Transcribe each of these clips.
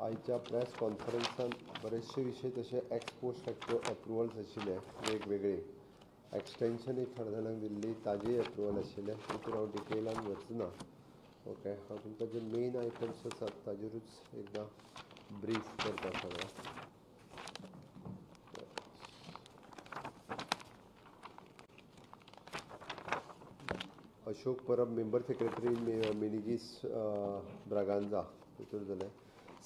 आयच्या प्रेस कॉन्फरन्सान बरेचशे विशय तशे एक्स पोस्ट फॅक्टो एप्रुवल्स आशिल्ले वेगवेगळे, एक्सटेंशन एक थोड्या जाणांक दिल्ली ताजेय एप्रुवल आशिल्ले, तितून हांव डिटेलान वचना. ओके, हांव तुमकां जे मेन आयटम्स आसात ताजेरूच एकदां ब्रीफ करता सगळें. Ashok Parab member secretary Menezes Braganza तितून जालें.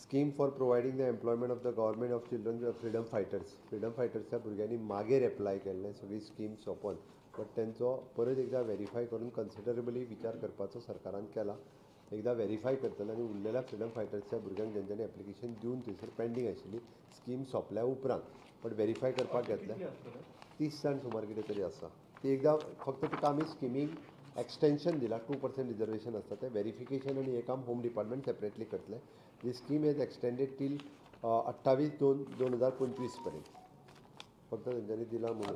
Scheme for providing the employment of the government of children freedom fighters, freedom फायटर्सच्या भुरग्यांनी मागीर एप्लाय केल्लें सगळी स्कीम सोंपोन, बट तेंचो परत एकदां वेरीफाय करून कन्सिडरेबली विचार करपाचो सरकारान केला. एकदां वेरीफाय करतले आनी उरलेल्या फ्रिडम फायटर्सच्या भुरग्यांक जेंच्यांनी एप्लिकेशन दिवन थंयसर पेंडींग आशिल्ली स्कीम सोंपल्या उपरांत, बट वेरीफाय करपाक घेतलें. 30 जाण सुमार कितें तरी आसा. ती एकदां फक्त तुका आमी स्किमीक एक्सटेंशन दिला, 2% रिजर्वेशन आसता तें वेरिफिकेशन आनी हें काम होम डिपार्टमेंट सेपरेटली करतलें. The scheme has extended till 28/2/2025 पर्यंत फक्त तेंच्यांनी दिलां म्हणून.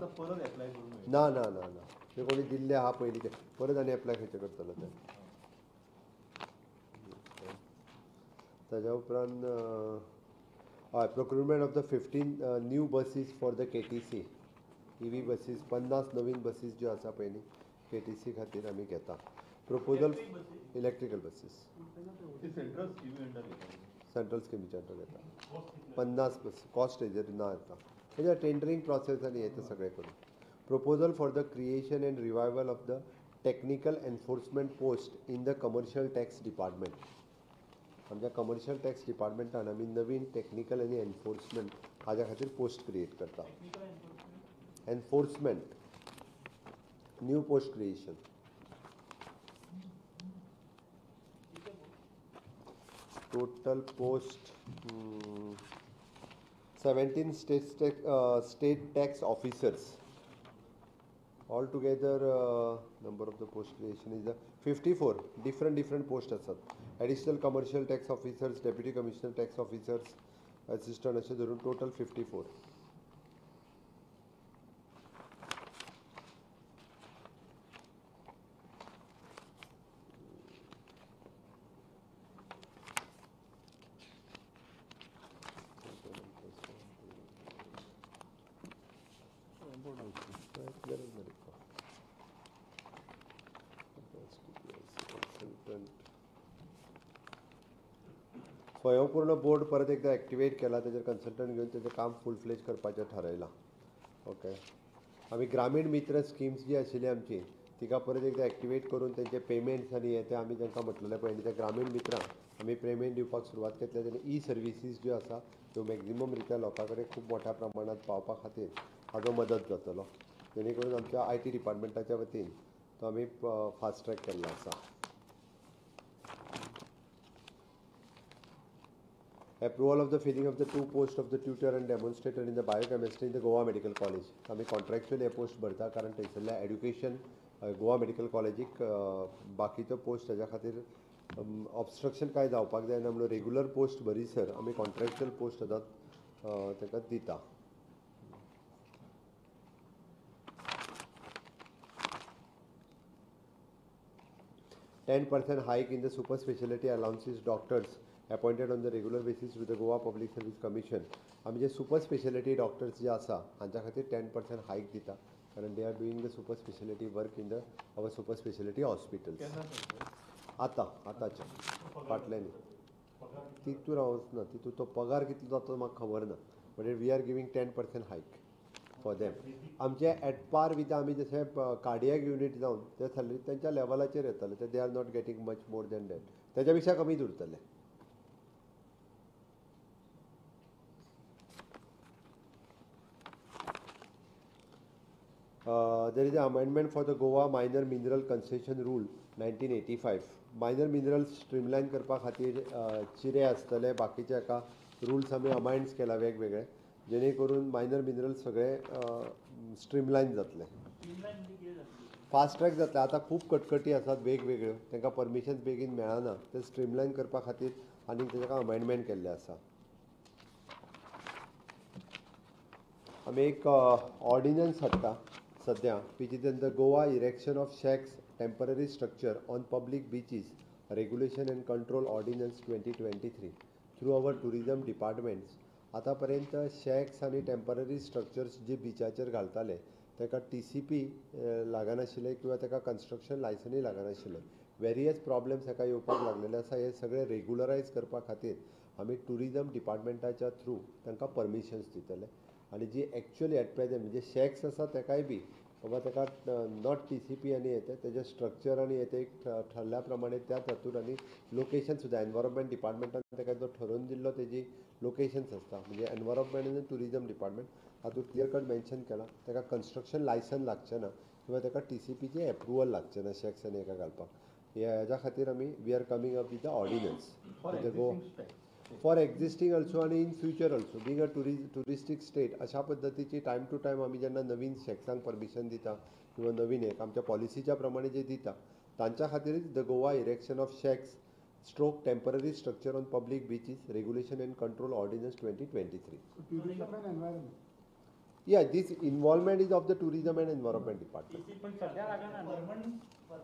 ना ना ना ना, ते कोणी दिल्ले आहा पयलीं ते परत आनी एप्लाय खंयचे करतलो ते. ताज्या उपरांत हय, procurement of the 15 new buses for the KTC EV buses, 50 Naveen buses ज्यो आसा पयलीं KTC खातीर आमी घेता. प्रोपोजल इलेक्ट्रिकल बसीस सेंट्रल स्किमीच्या अंडर घेता. 50 बस कॉस्ट हेजेर ना येता, म्हणजे टेंडरींग प्रोसेस आनी हें तें सगळें करून. Proposal for the creation and revival of the technical enforcement post in the commercial tax department. आमच्या कमर्शियल टॅक्स डिपार्टमेंटान आमी नवीन टॅक्निकल आनी एनफोर्समेंट हाज्या खातीर पोस्ट क्रिएट करता. Enforcement new post creation. Total post 17 state tax officers. All together number of the post creation is 54 different post आसात. Additional commercial tax officers, deputy commissioner tax officers, assistant अशें धरून total 54. स्वयंपूर्ण board परत एकदा activate केला, तेजेर consultant घेवन तेजें काम फूल फ्लेज करपाचें थारायलां. ओके, आमी ग्रामीण मित्र स्किम्स जी आशिल्ली आमची तिका परत एकदा एक्टिवेट करून तेंचे पेमेंट्स आनी हें तें आमी तांकां म्हटलेलें पळय, त्या ग्रामीण मित्रांक आमी पेमेंट दिवपाक सुरवात केतले. तेन्ना ई सर्विसीस ज्यो आसा त्यो मॅक्झिमम रित्या लोकां कडेन खूब मोठ्या प्रमाणांत पावपा खातीर हाजो मदत जातलो, जेणे करून आमच्या IT डिपार्टमेंटाच्या वतीन तो आमी फास्ट ट्रॅक केल्लो आसा. Approval of the filling of the 2 posts of the tutor and demonstrator in the biochemistry in the Goa Medical College. आमी कॉन्ट्रॅक्च्युअल हे पोस्ट भरता कारण थंयसरल्या एड्युकेशन गोवा मेडिकल कॉलेजीक बाकीचो पोस्ट ताज्या खातीर ऑबस्ट्रक्शन कांय जावपाक जायना म्हणून रेगुलर पोस्ट भरीसर आमी कॉन्ट्रॅक्च्युअल पोस्ट सदांच ताका दिता. 10% hike in the super speciality allowances doctors appointed on the regular basis to the Goa Public Service Commission. आमी जे सुपर स्पेशलिटी डॉक्टर्स जे आसा हांच्या खातीर 10% हायक दिता कारण they are doing the super speciality work in the our super speciality hospitals. आतां आतांच्या फाटल्यान तितून हांव वचना, तितून तो पगार कितलो जाता म्हाका खबर ना, but we are giving 10% hike for them. आमचे एट पार विथ आमी जशें कार्डियक युनीट जावन ते सॅलरी तेंच्या लेवलाचेर येतले, ते they are not getting much more than that, तेच्या पेक्षा कमीच उरतले. There is an amendment for the Goa Minor Mineral Concession Rule 1985. Minor minerals streamline करपा खातीर चिरे आसतले, बाकीचे एका रुल्स आमी अमेंड्स केला वेगवेगळे, जेणे करून मायनर मिनरल्स सगळे स्ट्रीमलायन जातले, फास्ट ट्रॅक जातले. आतां खूब कटकटी आसात वेगवेगळ्यो, तांकां परमिशन बेगीन मेळना, ते स्ट्रीमलायन करपा खातीर आनी तेका अमेंडमेंट केल्लें आसा. आमी एक ऑर्डिनन्स हाडटा सद्या, which is in the Goa erection of shacks temporary structure on public beaches regulation and control ordinance 2023 through our tourism departments आतां पर्यंत शॅक्स आनी टेम्पररी स्ट्रक्चर्स जे बिचाचेर घालताले ताका TCP लागनाशिल्ले किंवा ताका कन्स्ट्रक्शन लायसनूय लागनाशिल्लें. वेरियस प्रॉब्लम्स हाका येवपाक लागलेले आसा. हे सगळे रेगुलरायज करपा खातीर आमी टुरिजम डिपार्टमेंटाच्या थ्रू तांकां परमिशन्स दितले आनी जी एक्चुअली एट प्रेजेंट म्हणजे शॅक्स आसा ताकाय बी बाबा ताका not TCP आनी येते तेजें स्ट्रक्चर आनी येते एक ठरल्या प्रमाणे त्या तातूंत आनी लोकेशन सुद्दां एनवायरमेंट डिपार्टमेंटान ताका जो ठरोवन दिल्लो तेजी लोकेशन्स आसता म्हणजे एनवायरमेंट आनी टुरिजम डिपार्टमेंट हातूंत क्लियर कट मेन्शन केलां ताका कन्स्ट्रक्शन लायसन लागचें ना किंवा ताका TCPचें एप्रुवल लागचें ना शॅक्स आनी हेका घालपाक. हेज्या खातीर आमी we are coming up with the ordinance for existing also आनी in future also. Being a touristic state अशा पद्दतीची टायम टू टायम आमी जेन्ना नवीन शॅक्सांक परमिशन दिता किंवा नवीन एक आमच्या पॉलिसीच्या प्रमाणे जे दिता तांच्या खातीरच the Goa erection of shacks stroke temporary structure on public beaches regulation and control ordinance 2023. Yeah, this involvement is of the tourism and environment department.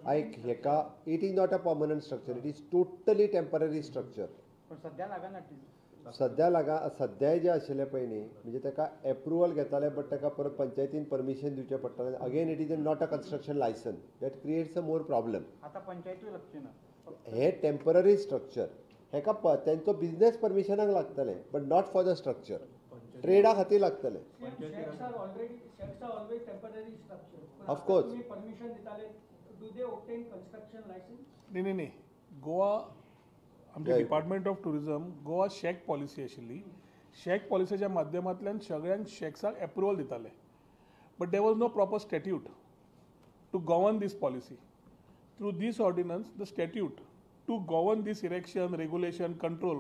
ऐक हेका it is not a permanent structure, it is totally temporary structure. सद्या लागा सद्या जे आशिल्लें पळय न्ही म्हणजे ताका एप्रुवल घेताले बट ताका परत पंचायतीन परमिशन दिवचें पडटालें. Again it is not a construction licence that creates a more problem. आतां पंचायतूय लागची ना हे टेम्पररी स्ट्रक्चर हेका तेंचो बिजनेस परमिशनाक लागतलें but not for the structure, ट्रेडा खातीर लागतलें. Of course न्ही न्ही न्ही गोवा आमच्या department of tourism Goa shack policy आशिल्ली. शॅक पॉलिसीच्या माध्यमांतल्यान सगळ्यांक शॅक्साक एप्रुवल दिताले but there was no proper statute to govern this policy. Through this ordinance the statute to govern this erection regulation control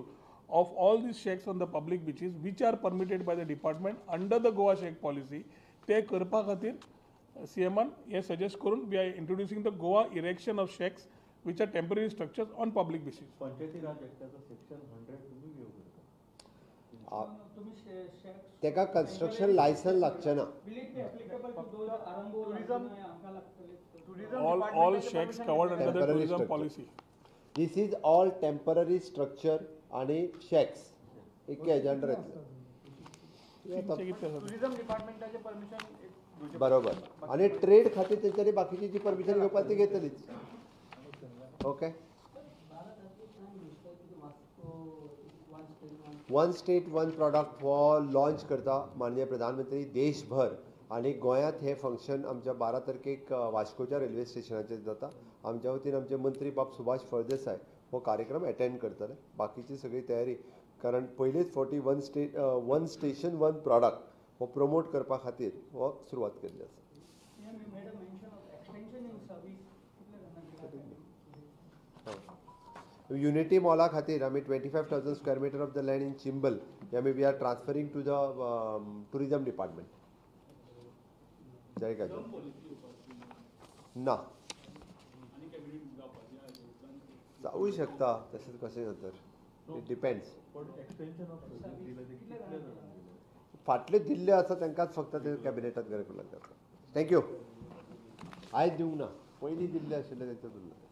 of all these shacks on the public beaches which are permitted by the department under the Goa shack policy ते करपा खातीर CMN हे suggest करून we are introducing the Goa erection of shacks which are temporary structures on public beaches. Panchayati Raj ऍक्टाचो section 100 तुम्ही view करता तेका construction license लागचें ना. All shacks covered under the tourism policy. This is all temporary structure आणि shacks एक एजेंडर येतले tourism डिपार्टमेंटाचे permission बरोबर आणि ट्रेड खातीर तेंच्यांनी बाकीची जी परमिशन घेवपाक ती घेतलीच. Okay, one state one product हो लॉन्च करता माननीय प्रधानमंत्री देशभर आनी गोंयांत हें फंक्शन आमच्या 12 तारखेक वास्कोच्या रेल्वे स्टेशनाचेर जाता. आमच्या वतीन आमचे मंत्री बाब सुभाष फळदेसाय हो कार्यक्रम एटेंड करतले. बाकीची सगळी तयारी कारण पयलीच फावटी one state one station one product हो प्रमोट करपा खातीर हो सुरवात केल्ली आसा. युनिटी मॉला खातीर आमी 25,000 square metre of the land in Chimbel हे आमी we are transferring to the tourism department. जय गाजर ना जावूं शकता तशेंच कशें नंतर it depends. फाटले दिल्ले आसा तांकांच फक्त ते कॅबिनेटात गरज लागता. Thank you. आयज दिवंक ना, पयलीं दिल्ले आशिल्ले तांच्या तुलनेत.